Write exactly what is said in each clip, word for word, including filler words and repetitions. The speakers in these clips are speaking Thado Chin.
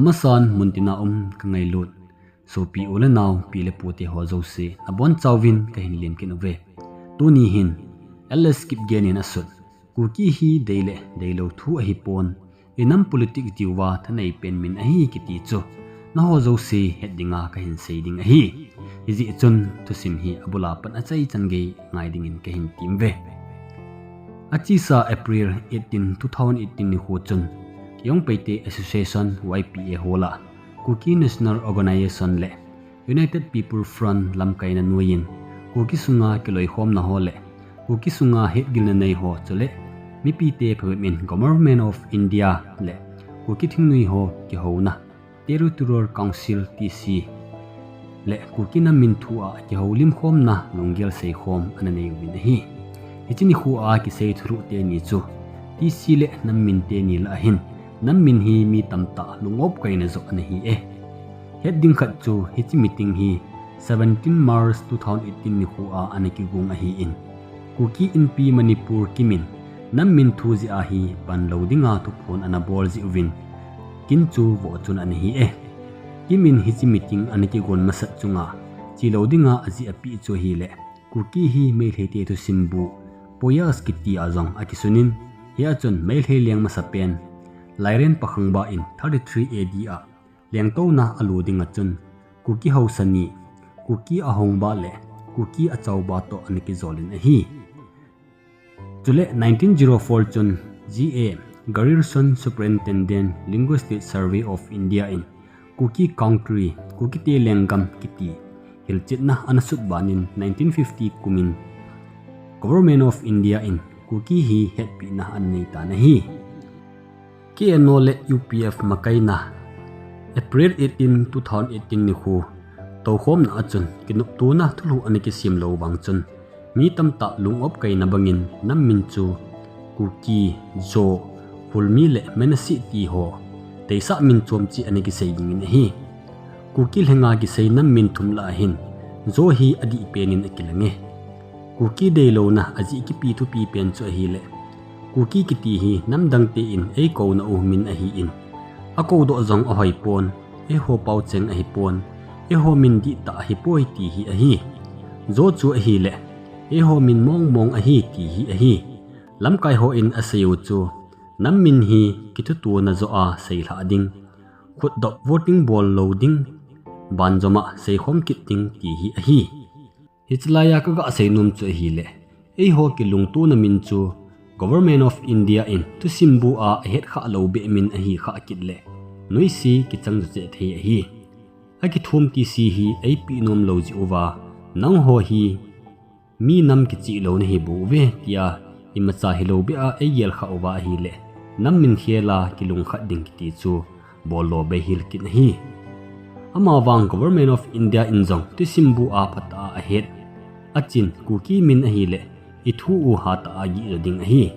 Amasan muntina um ka ngailut sopi u le nao, pi le pu te ho jouse, nabonchauvin kahin lemkit uve. Tuni hin, L S Kipgen in asut, Kuki hi dei le deilou thu ahipon, inam politics diuva thanei pen min ahi kiti chu, naho jouse het dinga kahin sei ding ahi. Hijeh chun thusim hi abula pat achaichan gei ngai dingin kahin tem uve. Achesa April eighteen, two thousand eighteen nikho chun, Young Paite Association, Y P A ho lah, Kuki National Organization le United People Front lamkaina noiyin, Kuki sunga kiloikhomna ho le Kuki sunga hetgilna nei ho chule mipite phabep in Government of India le Kuki thingnoi ho kihouna, Territorial Council, T C, le Kuki nam min thu a kihoulimkhomna lunggel seikhom ana nei uvin ahi. Hiche nikho a kisei thulhuh teni chu, T C le nam min teni lah ahin, nam min hi mi tamtah lungopkaina joh ana hi e. Het ding khat chu hiche meeting hi seventeen March two thousand eighteen nikho a ana kigong ahin, Kuki Inpi Manipur kimin nam min thu jeh a hi panlou dinga thuphon ana bol jeh uvin, kin chu vohchun ana hi e. Kimin hiche meeting ana kigon masat chunga chelou dinga ajeh apeh chu ahile, Kuki hi Meiteite thusim bu Poyas kiti a jong akisunin, hia chun Meitei leng masapen Lairen Pakhangba in thirty-three A D a lengtouna alo dinga chun, Kuki haosa ni, Kuki ahongba le Kuki achaoba toh ana kijolin ahi. Chule nineteen zero four chun G A Grierson, Superintendent, Linguistic Survey of India in Kuki Country, Kukite lenggam kiti hilchetna ana sut banin nineteen fifty kumin Government of India in Kuki hi hetpehna ana neitan ahi. K N O le U P F makaina April eighteen, two thousand eighteen nikho toukhomna a chun kinoptona thulhuh ana kisem lou vang chun, mi tamtah lungopkaina bangin nam min chu Kuki, Zo, Hulmi le Menasi ti ho teisah min chom cheh ana kisei dingin ahi. Kuki lhenga kisei nam min thum lah ahin, Zo hi adih penin akilange. Kuki deilouna ajeh kipe thupi pen chu ahile, Kuki kiti hi namdangte in eikouna u min ahin, akoudoh jong ahoipon, eiho paocheng ahipon, eiho min dihtah ahipoi ti hi ahi. Zo chu ahile, eiho min mongmong ahi ti hi ahi. Lamkai hon aseiu chu, nam min hi kithutona joh a seilhah ding, khutdop voting bol lou ding, banjoma seikhom kit ding ti hi ahi. Hichelaiya kaga seinom chu ahile, eiho kilungtona min chu Government of India in thusim bu a ahetkhah lou beh min ahikhah kit le, noise kichang jocheh thei ahi. Akithum T C hi eipeh nom lou jeh uva, nangho hi mi nam kicheh lou nahi bouve tia, imacha hilou beh a eigel khah uva ahile, nam min khel a kilungkhat ding kiti chu bollo beihel kit ahi. Amavang Government of India in jong thusim bu a phatah a ahet, achin Kuki min ahile, ithu u hatah a gihjo ding ahi.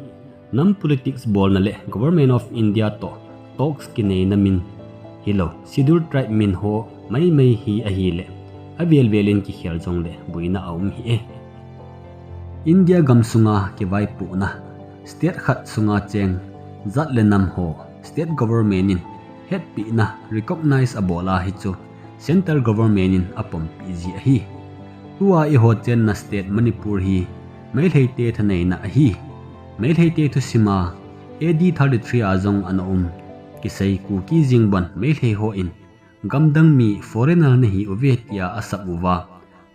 Nam politics bolna le Government of India toh talks kineina min hilou, Scheduled Tribe min ho maimai hi ahile, avel velin kikhel jongle boina aum hih e. India gamsunga kivaipohna, state khat sunga cheng jat le nam ho, state government in hetpehna, recognize abol a hichu Central Government in apompeh ji ahi. Tua eiho chenna state Manipur hi Meiteite thaneina ahi. Meiteite thusima A D thirty-three a jong ana um kisei Kuki jingbon Meitei hon gamdang mi, foreigner nahi uve tia asap uva,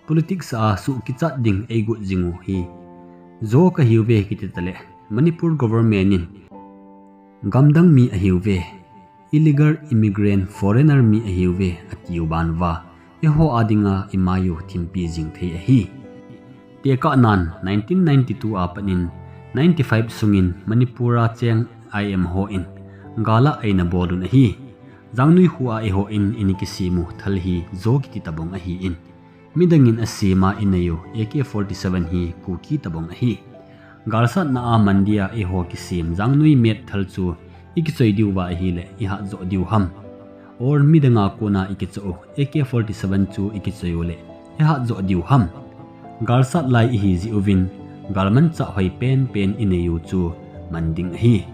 politics a suh kichat ding eigot jing u hi Zo kahiuve kiti tale, Manipur government in gamdang mi ahiuve, illegal immigrant, foreigner mi ahiuve atiu ban uva, eiho a dinga imai u thimpi jing thei ahi. Tekahnan nineteen ninety-two a pat in ninety-five sungin Manipur a cheng I M hon gal a eina bol un ahi. Jangnoi khoa eihon eina kisem u thal hi Zo kiti tabang ahin, midangin asem a inei u A K forty-seven hi Kuki tabang ahi. Galsatna a Mandi a eiho kisem jangnoi met thal chu ikichoi diu va ahile ihat joh diu ham? Or midang a kona ikichoh u A K forty-seven chu ikichoi u le ihat joh diu ham? Galsat lai ihi jeh uvin, galmanchah hoi penpen inei u chu man ding ahi.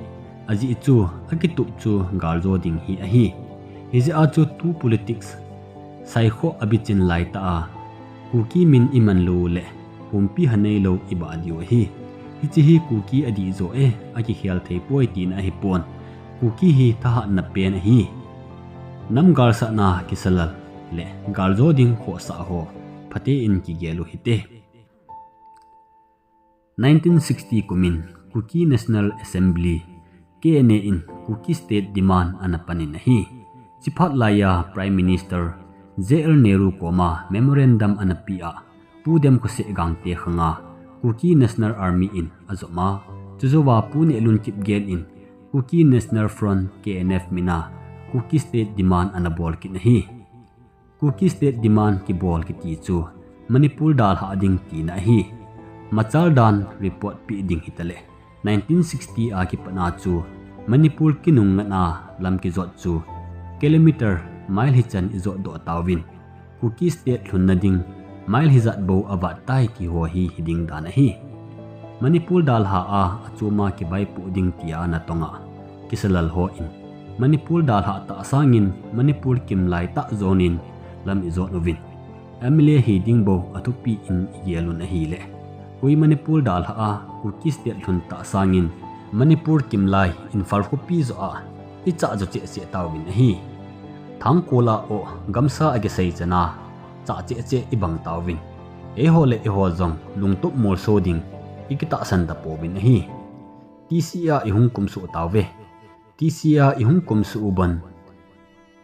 Ajeh chu akitup chu gal jo ding hi ahi. Hijeh a chu tu politics saikhoh abichin laitah a Kuki min iman lou le pumpi ha neilou ibah diu ahi. Hiche hi Kuki adih joh e, akikhel thei poi tina ahipon, Kuki hi thahatna pen ahi. Nam galsatna kisalal le galjo ding khohsah ho phaten kigel u hite. Nineteen sixty kumin Kuki National Assembly, K N A in Kuki State demand ana panin ahi. Chiphat laiya Prime Minister J L Nehru koma memorandum ana pe a, Pu Demkhoseh Gangte khanga Kuki National Army in ajom a, chujouva Pu Nehlun Kipgen in Kuki National Front, K N F mina Kuki State demand ana bol kit ahi. Kuki State demand kibol kiti chu Manipur dalhah ding tina ahi. Machal dan report pe ding hitaleh, nineteen sixty a kipatna chu Manipur kinung ngatna lam kijot chu kilometer mile hichan ijot doh tauvin, Kuki State lhunna ding mile hijat bou avat tai ti ho hi hiding dan ahi. Manipur dalha a achoma kivaipoh ding tia ana tonga kisalal hon Manipur dalhah tah sangin Manipur kimlai tah jonin lam ijot uvin, M L A hiding bou athupi in igel un ahileh, koi Manipur dalhah a Kuki State lhun tah sangin Manipur kimlai Imphal khopi joh a ichah jo cheh cheh tauvin ahi. Thangkol a o gamsa akisei chana chah cheh cheh ibang tauvin, eiho le eiho jong lungtup molso ding ikitahsan tapouvin ahi. T C a ihung kumsuh tauve. T C a ihung kumsuh u ban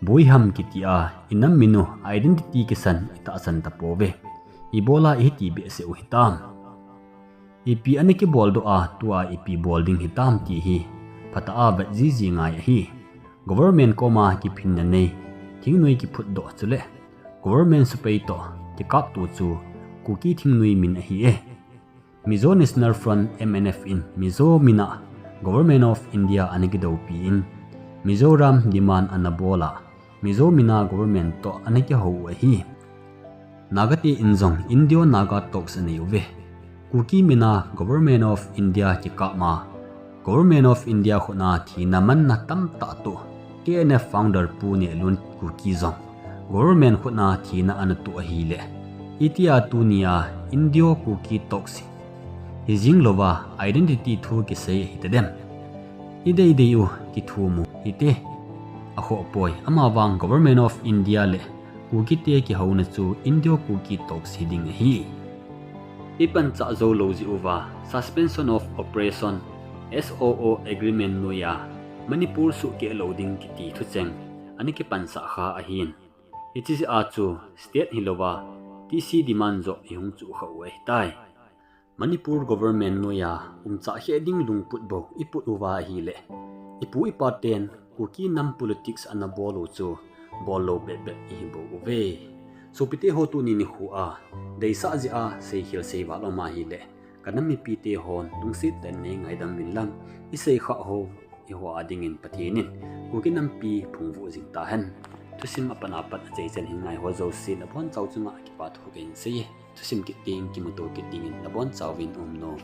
Boiham kitia inam minu identity kisan itahsan tapouve. Ibola ihiti behseh u hitam? Ipi ana kibol doh a tua ipi bol ding hitam ti hi phatah a vet jiji ngai ahi. Government koma kiphinna nei thingnoi kiphut doh chule government sepai toh kikapto chu Kuki thingnoi min ahi e. Mizo National Front, M N F in Mizo mina Government of India ana kidoupi in Mizoram demand ana bol a, Mizo mina government toh ana kihou u ahi. Nagate in jong Indo-Naga talks anei uve. Kuki mina Government of India kikap ma, Government of India khutna thina manna tamtah toh K N F founder Pu Nehlun Kuki jong government khutna thina ana toh ahileh, itia tunia Indo-Kuki talks hijing louva identity thu kisei hitadem? Ideidei u kithum u hite. Akhohpoi, amavang Government of India le Kukite kihouna chu Indo-Kuki talks hiding ahi. Ipanchah jou lou jeh uva Suspension of Operation, S O O agreement noiya Manipur suhkeh lou ding kiti thucheng ana kipansah kha ahin. Hiche jeh a chu state hilouva T C demand joh ihung chuh kha u ahitai. Manipur government noiya umchah kheh ding lungput bou iput uva ahileh, ipu ipa ten Kuki nam politics ana bol u chu bol lou bep bep ihi bou uve. Sopite ho, tuni nikho a deisah jeh a seikhel seival um ahileh, kanam mipite hon lungset tah in nei ngaidam uvin lang, isei khah ho eiho a dingin Pathen in Kuki nampi phungvuh jing tahen. Thusim apan apat achaichan hin ngai ho jouse nabonchau chunga kipa thu kahin sei e. Thusim kit teng kimuto kit dingin nabonchauvin umnon.